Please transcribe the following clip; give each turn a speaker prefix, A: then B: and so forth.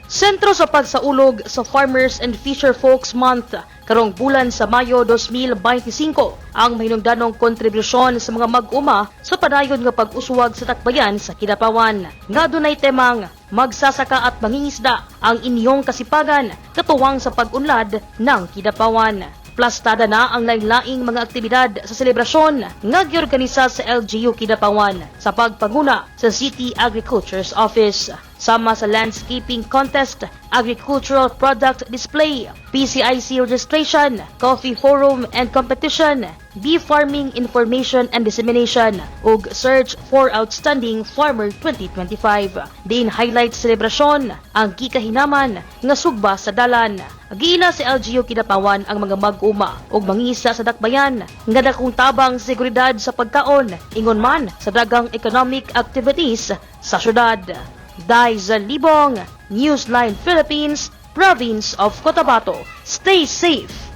A: Sentro sa pagsaulog sa Farmers and Fisher Folks Month karong bulan sa Mayo 2025 ang mahinungdanong kontribusyon sa mga mag-uma sa padayon nga pag-uswag sa dakbayan sa Kidapawan. Nga dunay temang "Magsasaka at mangingisda, ang inyong kasipagan katuwang sa pag-unlad ng Kidapawan." Plastada na ang laing-laing mga aktibidad sa selebrasyon nga giorganisa sa LGU Kidapawan sa pagpanguna sa City Agriculture's Office. Sama sa landscaping contest, agricultural product display, PCIC registration, coffee forum and competition, bee farming information and dissemination, ug search for outstanding farmer 2025. Diin highlight selebrasyon ang gikahinaman nga sugba sa dalan. Giila sa LGU Kidapawan ang mga mag-uma ug mangingisda sa dakbayan nga dakong tabang sa seguridad sa pagkaon, ingon man sa daghang economic activities sa syudad. Daiza Libong, Newsline Philippines, Province of Cotabato. Stay safe.